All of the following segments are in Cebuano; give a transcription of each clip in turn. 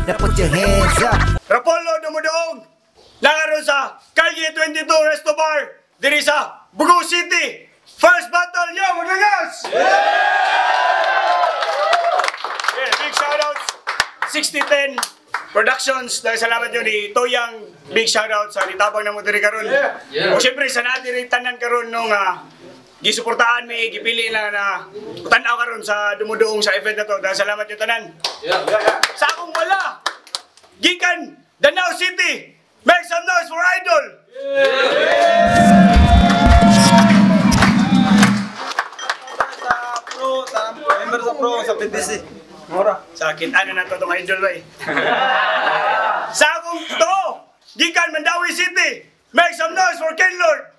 Now put your hands up. Rapolo Dumudoong nangaron sa Kalye 22 Resto Bar diri sa Bugo City. First battle, yo, maglagas! Yeah, big shoutouts 6010 Productions. Dahil salamat nyo ni Toyang. Big shoutout sa litabang na mo diri karon. O siyempre sa natin rin tanan karon nung gisuportahan may gipili na na tanaw karon sa dumudoong sa event na to. Dahil salamat nyo tanan. Sa akong wala, gikan Danao City, make some noise for Idol! Sa pro, sa member sa pro, sa PTC. Mura. Sakit, ano na to itong idol ba eh? Sa akong to, gikan Mandaue City, make some noise for Ken Lord!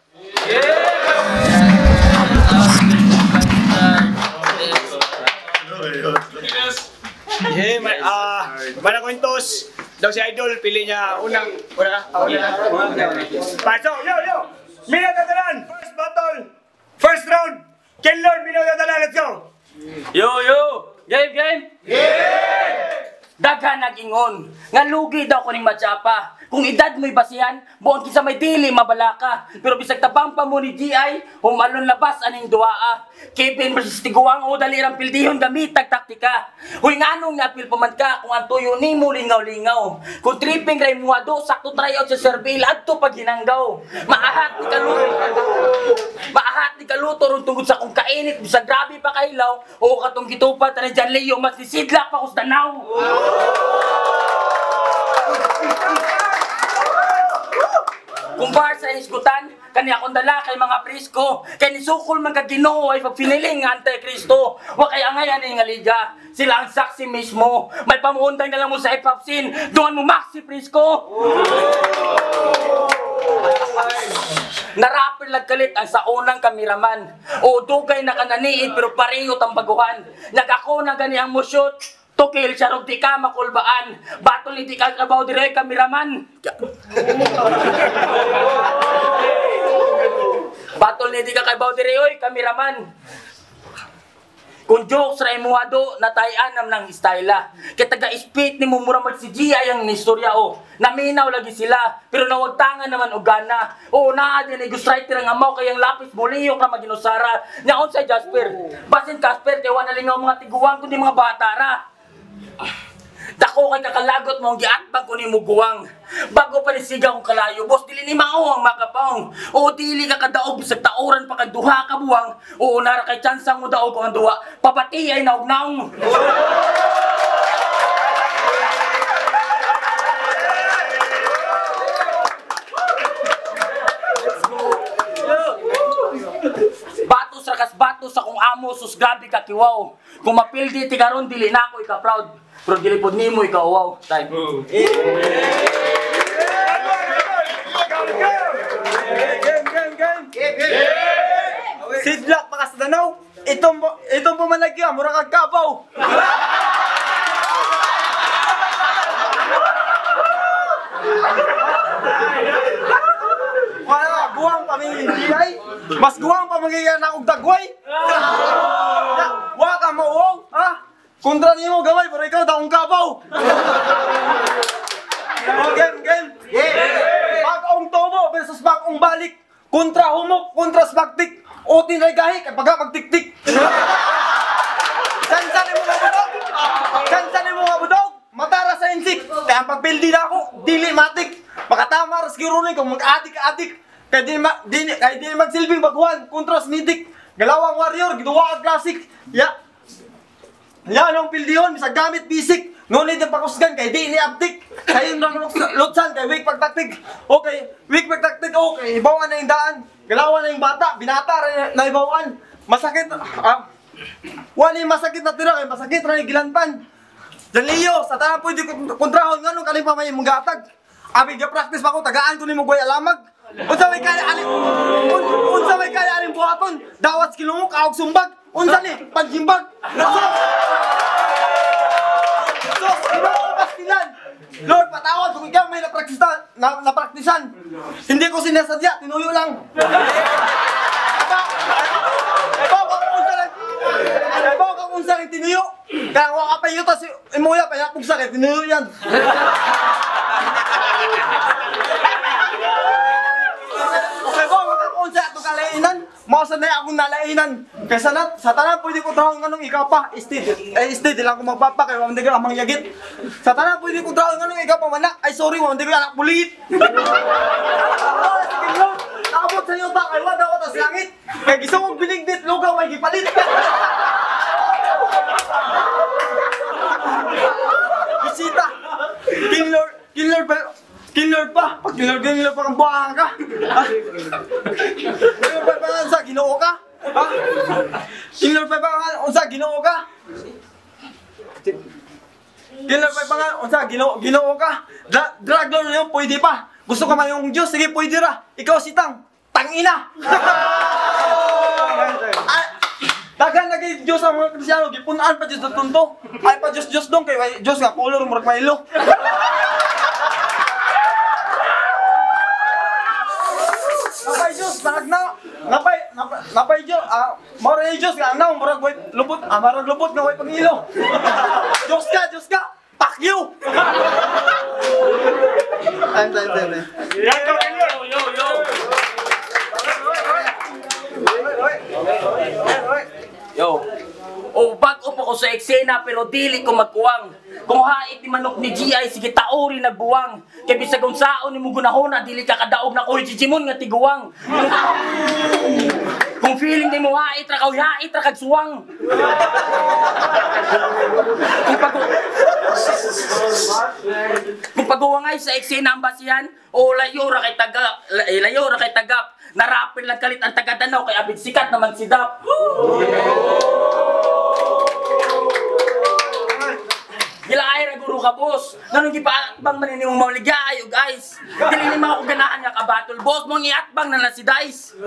Yeah, Manakwentos, daw si Idol, pili niya unang, una ka? Una ka? Pasok, yo, yo! Mina tatanan! First battle, first round! Ken Lord, Mina tatanan, let's go! Yo, yo! Game, game! Yeah! Daghan nag-ingon, nga lugi daw kuning matsapa. Kung edad mo'y basihan, buong kinsa may dili mabalaka. Pero bisag tabang pa mo ni GI, humalon labas aning duaa. Kevin versus Tiguang, o dali rang pildihon gamitag taktika. Huy nganong naapil pa man ka kung ang tuyo nimo lingaw-lingaw. Kung tripping ray muado, sakto tryout sa Servil, adto pag hinanggaw. Maahat ni kaluto. Maahat ni kaluto ron tungod sa kung kainit, bisag grabe pa kahilaw, o katong gitupat ni John Leo, mas nisidlak pa kus Danao. Kung bar sa isgutan, kani akong dala kay mga presko. Kay nisukol man kag Ginoo ay pagpiniling nga Antikristo. Wa kay angay ani nga liga, sila ang saksi mismo. May pamuundang na lang mo sa hip-hop scene, dungan mo maxi presko. Narapir lagkalit ang sa unang kameraman. O dugay na kananiid pero pareho tang baguhan. Nagako na gani ang musyot. Tukil siya rog di ka makulbaan. Batol hindi ka kabaw dire kameraman. Batol hindi ka kabaw dire oy kameraman. Kung jokes ra imuhado natayan nam nang styla. Kay taga spit ni mumura mag si GI ang istorya o. Naminaw lagi sila pero nawagtangan naman og gana. Oo naa din ay ghostwriter ang amaw kay ang lapis moliyok ra maginusara. Nya unsay Jasper? Basin Casper kay wa nalingaw mga tiguang kundi mga bata ra. Dako kay kakalagot mo ang giatbang ko nimo guwang. Bago pa ni siga kong kalayo, boss dili ni mao ang makapaong. Oo dili ka kadaog bisag taoran pa kag duha ka buwang. Oo nara kay tsansa mo daog ang duha. Papati ay naugnaong. Batos rakas batos sa kong amo sus grabe ka kiwaw. Kung mapildi ti karon dili na ako ika proud. Pero dili pod nimo ikaw wow. Time. Game, game, game! Sidlak pa ka sa Danao! Itong pumalagya, mura kag kabaw! Wala, guwang pa may GI! Mas guwang pa magiging na og dagway! Wa ka mauwaw, ha? Kontra nimo gamay, pero ikaw dakong kabaw! Oh, game, game! Bagong tobo versus bagong balik! Kontra humok, kontra smaktik! Otin ray gahi, kay baga magtiktik! Sansan mo nga budog! Sansan mo nga budog! Matara sa insik! Kaya ang pagpildi na ako, dili matik! Makatama ras girunin kung mag-adik-adik! Kaya di magsilbing baguhan, kontra smidik! Galawang warrior, giduwa ang classic! Ya! Yan ang pildihon, bisag gamit basic. Ngunit yung pakusgan, kay di ni abdik. Kayo ng lutsan, kay weak pagtaktik. Okay, weak pagtaktik, okay. Ibawan na yung daan. Galawan na yung bata, binata na ibawan. Masakit, wala yung masakit na tira, kay masakit na yung gilanpan. Jalio, sa tanang pwede kontrahon, nga nung kaning pa may mong gatag. Abi, ga-practice pa ko, tagaan ko ni mo guay alamag. Unsa may kaya aling, unsa may kaya aling buhaton. Dawat kilungok, kaog sumbag. Unsa ni, panjimbag. So, Ginoo Pastilan. Lord, patawad kung ikaw may napraktisan. Hindi ko sinasadya, tinuyo lang. Ibaw kang unsa rin tinuyo. Kaya wa ka pa yuta si imuya, kaya kung pugsa kay tinuyo yan. Okay ba, makakuon sa atong kalainan? Mausa na akong nalainan. Kaysa na, sa tanan pwede ko traon nganong ikaw pa. Steady lang ko magpapa kay wa man amang yagit. Sa tanan pwede ko traon nganong ikaw pa manak. Ay sorry, wa man anak bulit. Abot sa iyo ba kay wa daw sa langit. Kay gisungog biligdit lugaw may gipalit. Bisita. Kinlord pa. Pag kinlord pa kang buwangan ka. Kinlord pa pa sa Ginoo ka. Ha? Kinlord pa pa unsa Ginoo ka. Kinlord pa pa unsa Ginoo ka. Drug lord niyo pwede pa. Gusto ka man yung Diyos, sige pwede ra. Ikaw si Tang, tangina. Daghan lagi Diyos ang mga Kristiyano, gipunan pa Diyos sa tunto. Ay pa Diyos Diyos dong kay Diyos nga color murag Milo. Napay Diyos, nagna, napay Diyos, mao ra Diyos nga naong murag way lubot, marag lubot nga way pangilo. Diyos ka, fuck you. Time. Yo. Yo. O bago pa ko sa eksena pero dili ko magkuwang. Kung hait ni manok ni GI sige taori nagbuwang. Kay bisag unsaon nimo gunahona dili ka kadaog na koy Jijimon nga tiguwang. Kung feeling nimo hait ra ka hait ra kag suwang. Kung pag-uwangay sa eksena ang basihan, o layo ra kay taga, layo ra kay tagap. Narapin lang kalit ang taga-Danao kay abig sikat naman si Dap. Gilaay ra guro ka boss. Nganong gipaatbang man nimo mauligya ay og ice. Dili ni mga ganahan nga kabatol boss, mong iatbang na na si Dice.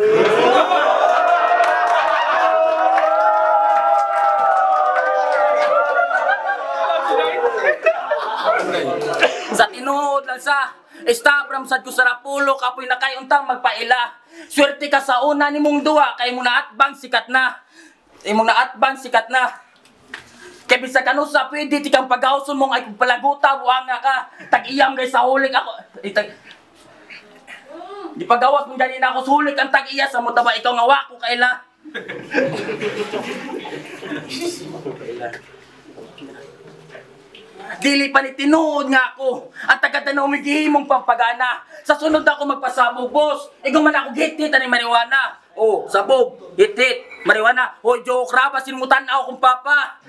Sa tinuod lang sa stop ramsad ko sa rapulo kapoy na kay untang magpaila. Swerte ka sa una nimong duwa kay mo naatbang sikat na. Imong naatbang sikat na. Kay bisag kanu sa pwede ti kang pagawson mong ay kung palaguta buanga ka. Tag-iyam gay sa hulik ako. Di pagawas mong gani na ako sa hulik ang tag-iya sa mo taba ikaw nga wako kaila. Dili pa ni tinuod nga ako. Ang taga-Danao may gihimong pampagana. Sa sunod ako magpasabog, boss. Ikaw man ako hit-hit ani marijuana. Oh, sabog, hit-hit, marijuana. Hoy, joke ra ba sinmutan ako kung papa.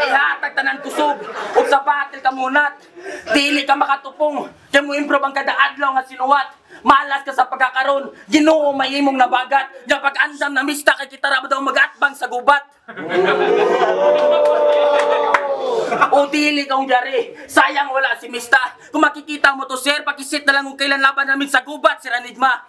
Ihatag tanan kusog ug sa battle ka munat. Dili ka makatupong. Kay mo improve ang kada adlaw nga sinuwat. Malas ka sa pagkakaron, Ginoo may imong nabagat. Nga pag-andam na mista kay kita ra ba daw magatbang sa gubat. O dili kang jari, sayang wala si mista. Kung makikita mo to sir, pakisit na lang kung kailan laban namin sa gubat, Sir Enigma.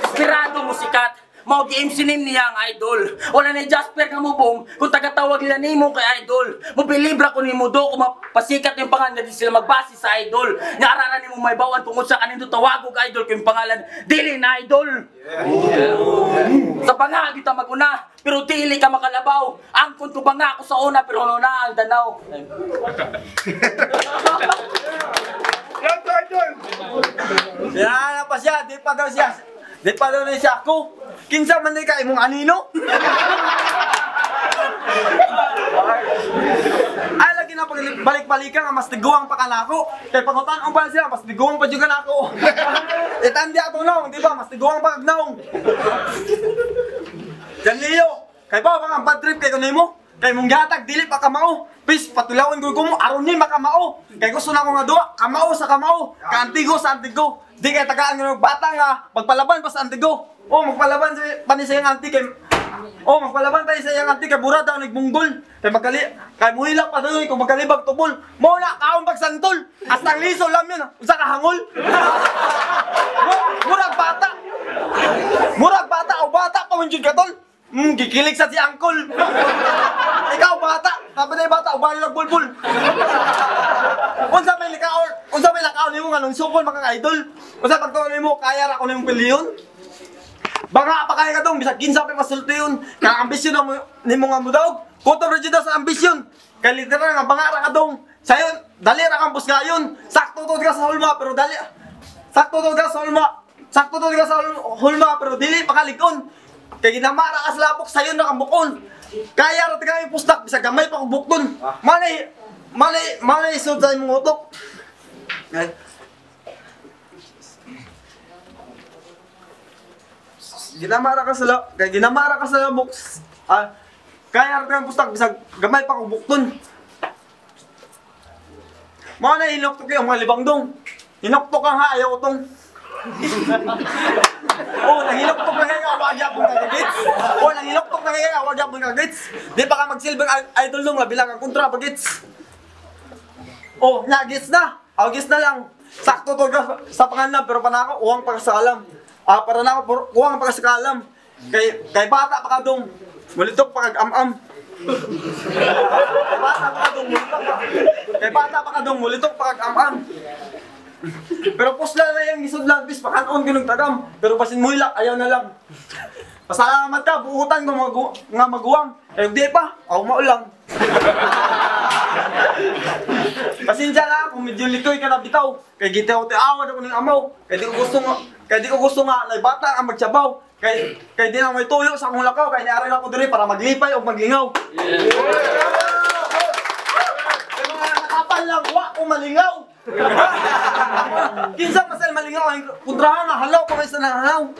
Inspirado mo sikat. Mao gi-MC name niya ang idol. Wala ni Jasper nga mubong kung tagatawag nila nimo kay idol. Mobilibra ko nimo do kung mapasikat yung pangalan nga di sila magbase sa idol. Nga arara nimo may bawan kung unsa kanindo tawagog idol kung yung pangalan dili na idol. Yeah. Sa banga kita maguna pero dili ka makalabaw. Angkon ko banga ako sa una pero ano na ang danaw. Yan pa siya, di pa daw siya. Di pa daw na siya ako. Kinsa man di ka imong anino? Ay lagi na pagbalik-balikan nga mas tiguang pa kanako. Kay pangutan-on pa sila mas tiguang pa jud kanako. Itandi ato naong, di ba? Mas tiguang pa kag naong. Jan Leo, kay ba ang bad trip kay kanimo? Kay mong gihatag dili pa kamao. Pis patulawon ko mo aron ni makamao. Kay gusto na ko nga duwa, kamao sa kamao, kaantigo sa antigo. Di kay tagaan nga bata nga magpalaban pa sa antigo. Oh, magpalaban sa pa ni sa iyang anti kay oh, magpalaban pa ni sa iyang anti kay mura daw nagbunggol. Kay magkali kay muhilak pa daw kung magkalibag tubol. Mao na kaon pagsantol. Hasta ang liso lam yun. Usa ka hangol. Murag bata. Murag bata o bata pa man jud ka tol. Gikilig sa si angkol. Ikaw bata, sabi na bata, ubali lang bulbul. Unsa may likaon, unsa may lakaon nimo nga nung sukol makaka-idol. Unsa pagtuo nimo kaya ra ko nimong piliyon? Banga pa kaya ka dong bisag kinsa pa masulti yun. Kaya ambisyon na nimo nga mudaog. Kutob ra jud sa ambisyon. Kay literal nga banga ra ka dong. Sayon dali ra kang busgayon. Sakto to ka sa hulma pero dali. Sakto to ka sa hulma. Sakto to ka sa hulma pero dili pa kalig-on. Kay ginama ra ka sa labok sayon ra kang bukon. Kaya ra taga pustak bisag gamay pa kog bukton. Manay manay manay sud sa imong utok. Ginamara ka sa kay ginamara ka sa labok. Ah, kaya ra kang pustak bisag gamay pa kog bukton. Mao na hinuktok yung mga libangdong. Hinuktok ang ha ayaw utong. Oh, nahiloktok na kaya wa gyapon ka gits. Oh, nahiloktok na kaya wa gyapon ka gits. Di pa ka magsilbing idol dong labi lang ang kontra pa gits. Oh, na gits na. Aw gits na lang. Sakto to sa panganlan pero panako uwang pa sa alam. Ah, para na ako uwang pa sa kalam. Kay kay bata pa ka dong. Mulitok pa kag am-am. Kay bata pa ka dong, mulitok pa. Kay bata pa ka dong, mulitok pa kag am-am. Pero pusla na yung isudlan, bis pakanon ginong tagam. Pero basin muilak, ayaw na lang. Pasalamat ka, buutan ko nga maguwang. Eh, di pa, ako maulang. Pasensya na kung medyo litoy ka na bitaw. Kay gitaw ti awad ako ning amaw. Kay di ko gusto nga, kay di ko gusto nga lay bata ang magsabaw. Kay kay di na may tuyo sa akong lakaw kay niari na ako diri para maglipay o maglingaw. Yeah. Kay mga nakapal lang wa ko malingaw. Kinsa masal malingaw ang kontrahan nga halaw pa may sa nahalaw.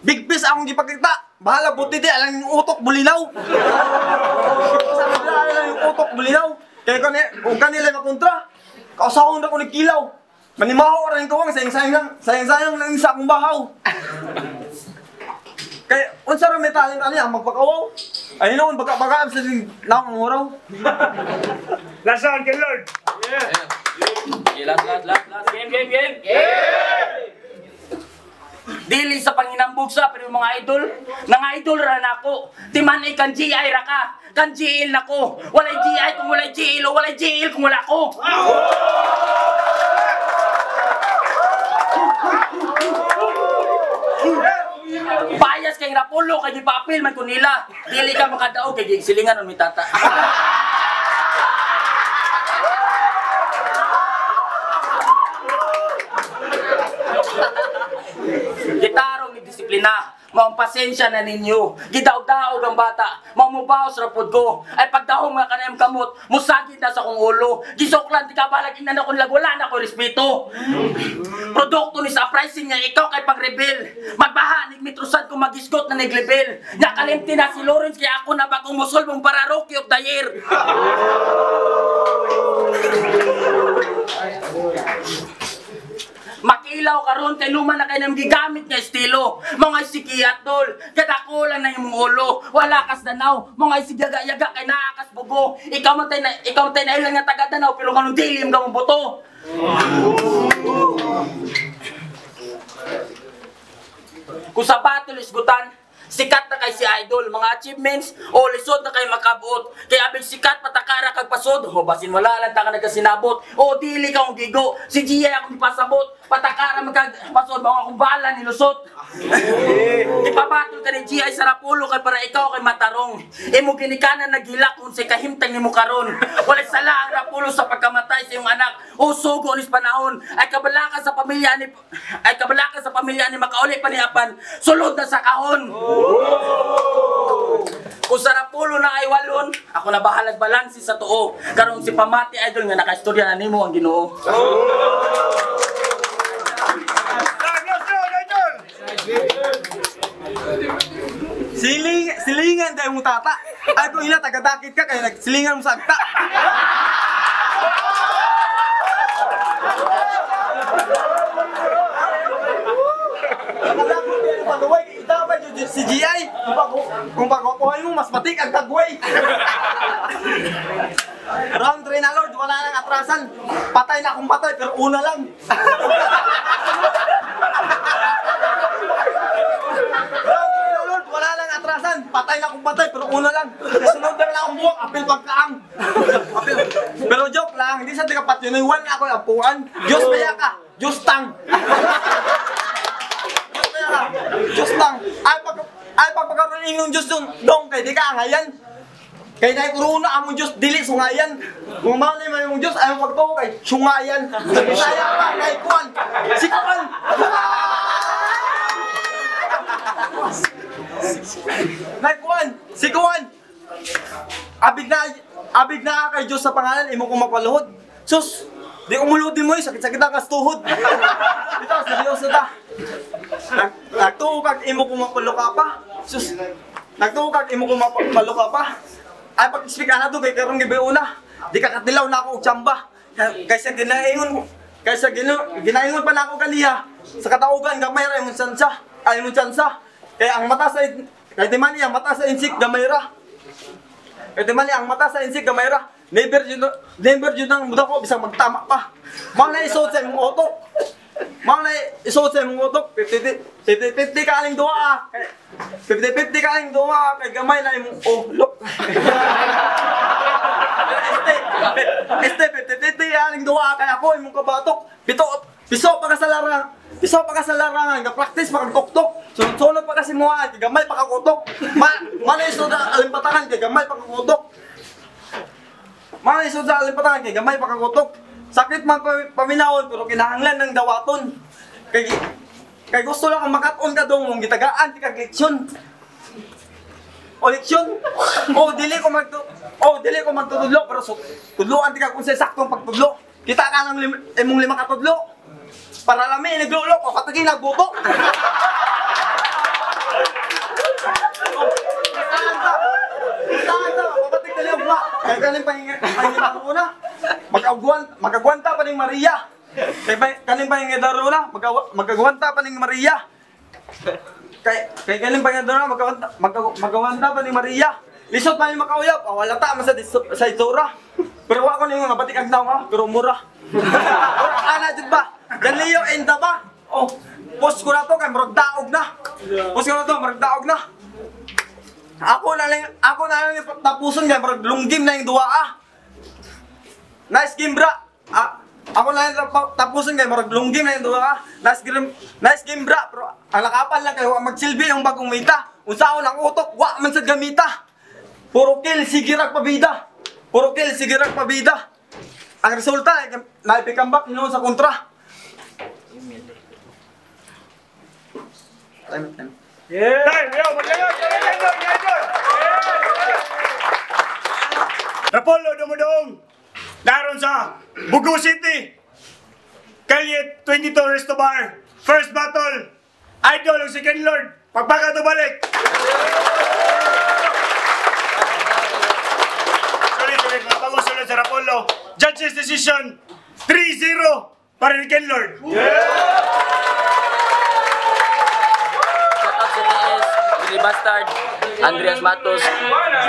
Big piece akong gipakita. Bahala buti di alang yung utok bulinaw. Sa kabila alang yung utok bulinaw. Kaya kung kanila makontra, kausahon na ko ni kilaw. Manimaho ra yung kawang, sayang-sayang lang sa akong bahaw. Kaya, unsa ra may talent ani ang magpakawaw. Ay noon, baka-bakaan sa naong ang uraw. Last round kay Lord. Yeah. Yeah, last, last, last. Game, game, game. Yeah! Dili sa panginambog sa pero mga idol, nang idol ra nako. Timan kan GI ra ka, kan GL nako. Walay GI kung walay GL, walay GL kung wala ko. Bias kay Rapulo kay gipapil man ko nila. Dili ka makadaog kay gisilingan on mi tata. Gitarong ni disiplina, maong pasensya na ninyo. Gidaog-daog ang bata, maumubaos rapod ko. Ay pagdahong nga kanayang kamot, musagid na sa kong ulo. Gisuklan, di ka balag, inan ako nilag, wala na ko respeto. Produkto ni sa uprising nga ikaw kay pag-rebel. Magbaha, nigmitrusad kung magisgot na naglebel. Nakalimti na si Lawrence, kaya ako na bagong musolbong para rookie of the year. Makilaw karon kay luma na kay nang gigamit nga estilo. Mga sikiat dol, kadako lang na imong ulo. Wala kas danaw, mga sigyaga-yaga kay naa kas bugo. Ikaw man tay na ikaw tay na ilang nga taga danaw pero kanong dilim ka mong buto. Kung sa battle isgutan, sikat na kay si idol, mga achievements o lisod na kay makabuot. Kaya abig sikat patakara kag pasod, o basin wala lang ta ka nagkasinabot. O dili ka akong gigo, si Gia akong ipasabot, patakara magkag pasod mao akong bala ni lusot. Ipabatol ka ni Gia sa Rapulo kay para ikaw kay matarong. Imo ginikanan naghilak kung say kahimtang nimo karon. Walay sala ang Rapulo sa pagkamatay sa iyong anak. O sugo nis panahon ay kabalakan sa pamilya ni ay kabalakan sa pamilya ni makauli pa ni apan sulod na sa kahon. Kung sa Rapulo na ay walon, ako na bahalag balansi sa tuo. Karon si Pamati idol nga nakaistorya na nimo ang Ginoo. Silingan dahil mong tata. Ay kung ina, tagadakit ka, kaya nagsilingan mo sa agta. Si GI, kung pagkukuhay mo, mas matik ang kagway. Round 3 na Lord, wala nang atrasan. Patay na akong patay, pero una lang. Round 3 na Lord, wala nang atrasan. Patay na akong patay, pero una lang. Sunod na lang akong buwak, apil pagkaang. Apil. Pero joke lang, hindi sa tikapat yun. Iwan ako yung ampuan. Diyos maya ka. Diyos tang. Diyos tang. Ay pagpagkaroon ingon Diyos dong, dong kay di ka angayan. Kay nay corona among Diyos dili sungayan. Kung mao na imong Diyos ayaw pagtuo kay sungayan. Bisaya pa kay kuan. Si kuan. Nay kuan, si kuan. Abig na kay Diyos sa pangalan imo ko mapaluhod. Sus, di ko muluhod mo, sakit-sakit ang kastuhod. Ito, seryoso ta. Nagtuo kag imo ko mapaluka pa. Sus, nagtuo kag imo ko mapaluka pa. Ay pag-speak ana to kay karong gabi una. Di ka katilaw na ako og tsamba. Kaysa ginaingon, kaysa ginaingon pa na ako kaniya. Sa kataugan gamay ra imong tsansa. Ay imong tsansa. Kay ang mata sa kay di man iya mata sa insik gamay ra. Kay di man iya ang mata sa insik gamay ra. Never yun ang muda ko bisag magtama pa. Mao na isuot sa imong utok. Mao na isuot sa imong utok. 50-50 ka aling duha ah. 50-50 ka aling duha kay gamay na imong ulo. Este 50-50 aling duha kay ako imong kabatok. Pito piso pa ka sa larang. Piso pa ka sa larangan, ga-practice pa kag tuktok. Sunod-sunod pa ka si muha kay gamay pa ka kutok. Ma na isuot sa alimpatangan kay gamay pa ka kutok. Mga isod sa alimpatangan kay gamay pa kagutok. Sakit man paminawon pero kinahanglan ng dawaton. Kay gusto lang kung makat-on ka dong mong gitagaan ti kag leksyon. O leksyon. O dili ko magtutudlo pero tudloan ti kag unsay saktong pagtudlo. Kita ka ng imong lima ka tudlo. Para lami naglulok o katagi nagbuto. Kaya kaning pangingidaruna, magagwanta pa ning Maria. Kaya kaning pangingidaruna, magagwanta pa ning Maria. Kaya kaning pangingidaruna, magagwanta pa ning Maria. Lisod pa ning makauyab, wala ta man sa itsura. Pero wa ko ning mga batik agnaw ha, pero mura. Ana jud ba? Danliyo enda ba? Oh, post ko na to kay murag daog na. Post ko na to, murag daog na. Ako na lang tapuson kay murag lunggim na yung duha ah. Nice game bra. Ako na lang tapuson kay murag lunggim na yung duha ah. Nice game bra. Pero ang lakapan lang kay wa magsilbi ang bagong mita. Unsaon ang utok wa man sad gamita. Puro kill sige rag pabida. Puro kill sige rag pabida. Ang resulta naipikambak hinuon sa kontra. Time. Yeah. Time, yo, maglayon, maglayon, maglayon. Rapolo Dumudong, naroon sa Bugo City, Kalye 22 Resto Bar, first battle, Idol o Second Lord, pagpaka to balik. Sulit, mga pangusulod sa Rapolo. Judges decision, 3-0 para ni Ken Lord. Yeah! Bastard, Andreas Matos,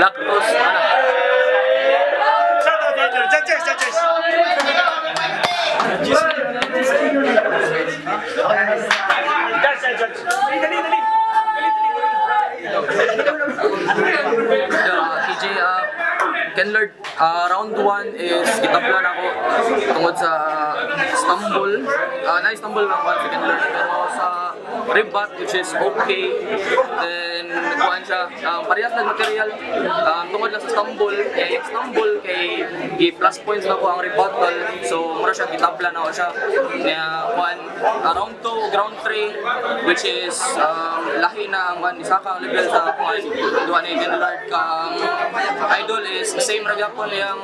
Black Rose, ano. Shout out, judges, judges. Judge, judge. Dali, dali. TJ, Ken Lord, round 1 is gitablan ako tungod sa stumble. Na-stumble lang ako si Ken Lord, pero sa rebut, which is okay. Then, kuhaan siya. Parehas lang material. Tungod lang sa stumble. Kaya yung stumble, kay plus points na ko ang rebuttal. So, mura siya, gitabla na ako siya. Kaya, kuhaan, round 2, round 3, which is lahi na ang kuhaan, isa ka level sa kuhaan. Duha ni Ken Lord kang Idol is same ra gyapon yang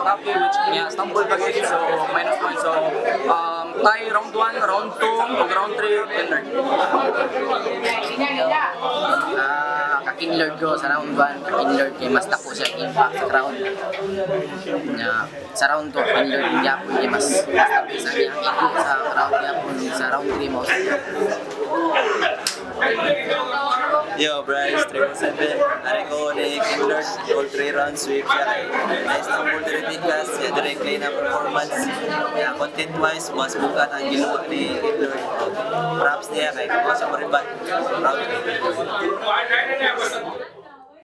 atake, which niya stumble pa gyud, so minus point. So, tie round 1, round 2, ug round 3, Ken Lord. Kakin Lord ko sa round 1, Kakin Lord kay mas dako siya impact sa crowd. Nya sa round 2, Kakin Lord gyapon kay mas tabi sa iyang ego sa crowd gyapon sa round 3 mo. Yo, Bryce, 3-7. Ari ko ni Ken Lord, all 3 rounds sweep siya kay nice stumble dire class, siya directly na performance. Yeah, content wise, mas bukat ang giluwa ni Ken Lord. Props niya kay kung sa maribat. Round 3.